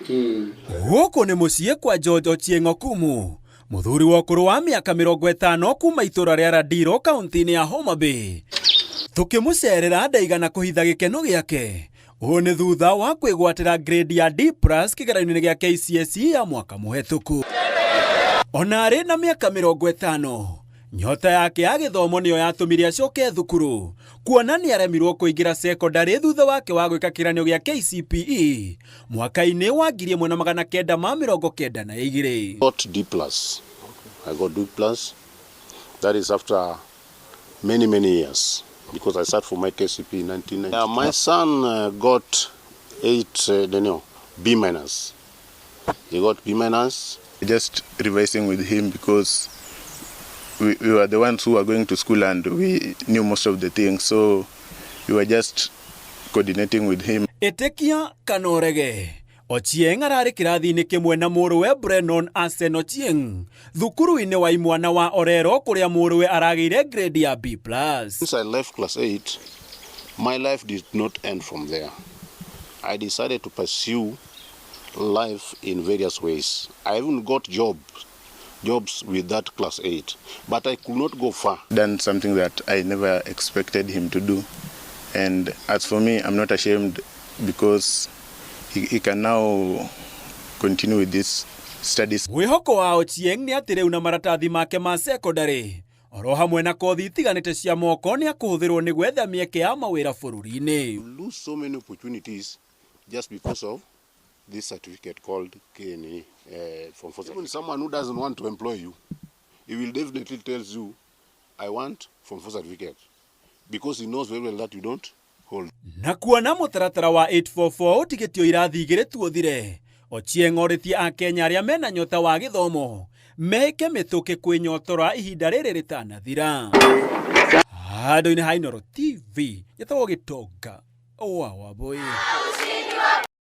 Gũkũ nĩ mũciĩ kwa George Ochieng' Okumu, mũthuri wa ũkũrũ wa mĩaka 50 kuma itũra rĩa Radiro kaunti-inĩ ya Homa Bay. Tũkĩmũcerera ndaigana kũhitha gĩkeno gĩake. Ũũ nĩ thutha wa kwĩgwatĩra grade ya D+ kĩgeranio-inĩ gĩa KCSE ya mwaka mũhetũku. Ona arĩ na mĩaka 50, nyota yake ya gĩthomo nĩyo yatũmire acoke thukuru, kuona nĩ aremirwo kũingĩra cekondarĩ thutha wake wa gwĩka kĩgeranio gĩa KCPE mwaka-inĩ wa 1992. Got D plus. I got D plus. That is after many, many years because I sat for my KCP in 1990. My son got 8, no, B minus. He got B minus. Just revising with him because we were the ones who were going to school and we knew most of the things, so we were just coordinating with him. Ĩtĩkia kana ũrege, Ochieng ararĩ kĩrathi-inĩ kĩmwe na mũrũwe Brennon Asen Ochieng thukuru-inĩ wa imwana wa Orero kũrĩa mũrũwe aragĩire grade ya B+. Since I left class 8, my life did not end from there. I decided to pursue life in various ways. I even got jobs with that class 8, but I could not go far. Done something that I never expected him to do. And as for me, I'm not ashamed because he can now continue with these studies. Mwĩhoko wa Ochieng nĩ atĩ rĩu na maratathi make ma cekondarĩ oro hamwe na kothi itiganĩte cia moko nĩ akũhũthĩrwo nĩ gwetha mĩeke ya mawĩra bũrũri-inĩ. You lose so many opportunities just because of this certificate called KNE from 4. Even someone who doesn't want to employ you, he will definitely tell you, "I want Form 4 certificate," because he knows very well that you don't hold. Na kuona mũtaratara wa 844 ũtigĩtio irathi igĩrĩ tu ũthire, Ochieng orĩtie Akenya arĩa mena nyota wa gĩthomo mehĩke mĩtũkĩ kwĩnyotora ihinda rĩrĩ rĩtanathira. Handũ-inĩ ha Inooro TV, njĩtagwo Gĩtonga wa Wambũi.